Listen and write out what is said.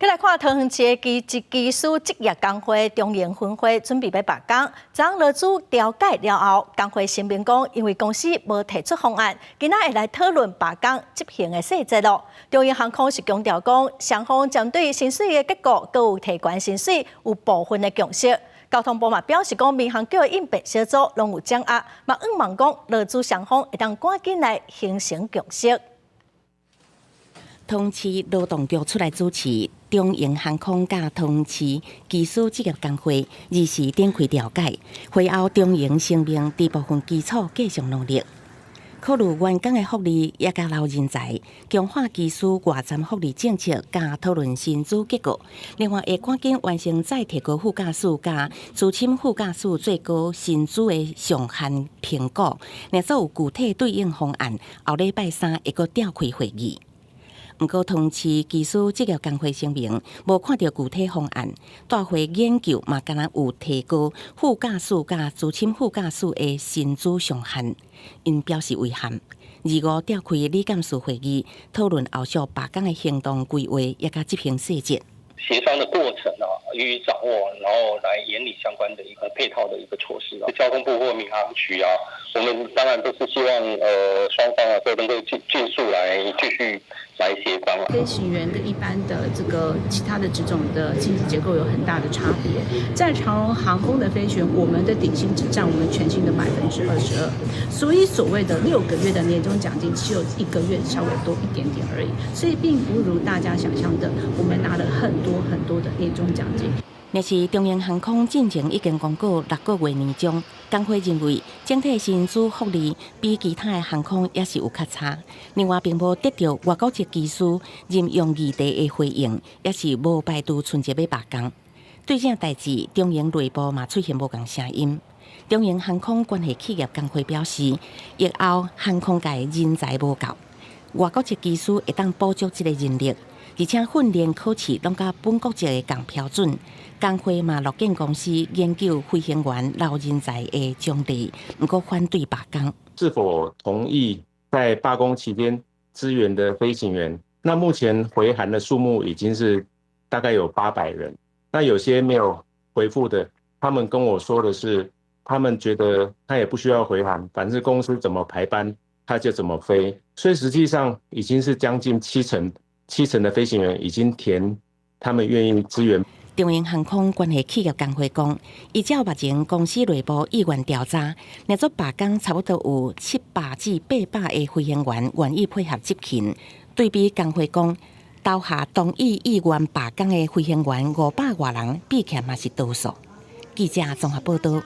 來看桃園市的機師職業工會中營分會準備欲罷工，昨昏勞資調解了後，工會聲明講，因為公司無提出方案，今仔會來討論罷工執行的細節囉。長榮航空是強調講，雙方針對薪水的結構，閣有提懸薪水有部分的共識。交通部嘛表示講，民航局的應變小組攏有掌握，嘛向望講勞資雙方會當趕緊來形成共識。桃園市勞動局出來主持，長榮航空佮桃園市機師職業工會24展開調解，會後長榮聲明，佇部分基礎繼續努力，考慮員工的福利，也佮留人才，強化機師外站福利政策，佮討論薪資結構。另外，會趕緊完成再提高副駕駛佮資深副駕駛最高薪資的上限評估，若做有具體對應方案，後禮拜三會閣召開會議。毋過，桃園市機師職業工會聲明，無看著具體方案。大會研究嘛，敢若有提高副駕駛佮資深副駕駛的薪資上限，𪜶表示遺憾。25召開理監事會議，討論後續罷工的行動規劃，也佮執行細節。協商的過程啊，予以掌握，然後來研擬相關的一個配套的一個措施啊。交通部或民航局啊，我們當然都是希望雙方啊都能夠盡速來繼續來協商。飛行員跟一般的這個其他的職種的薪資結構有很大的差別。在長榮航空的飛行員，我們的底薪只佔我們全薪的22%，所以所謂的6個月的年終獎金只有一個月稍微多一點點而已，所以並不如大家想象的，我們拿了很多很多的年終獎金。若是長榮航空進前已經公告6個月年終，工會認為整體薪資福利比其他的航空也是有較差。另外，並無得著外國籍機師任用議題的回應，也是無排除春節欲罷工。對這代誌，長榮內部嘛出現無仝聲音。長榮航空關係企業工會表示，疫後航空界人才無夠，外國籍機師會當補足這個人力，而且訓練考試攏佮本國籍的仝標準。工會嘛樂見公司研究飛行員留人才的獎勵，毋過反對罷工。是否同意在罷工期間支援的飛行員？那目前回函的數目已經是大概有800人。那有些沒有回覆的，他們跟我說的是，他們覺得他也不需要回函，反正公司怎麼排班，他就怎麼飛。所以實際上已經是將近七成，七成的飛行員已經填他們願意支援。長榮航空關係企業工會講，依照目前公司內部意願調查，若做罷工，差不多有700至800個飛行員願意配合執勤。對比工會講，投下同意意願罷工的飛行員500外人，比起來嘛是多數。記者綜合報導。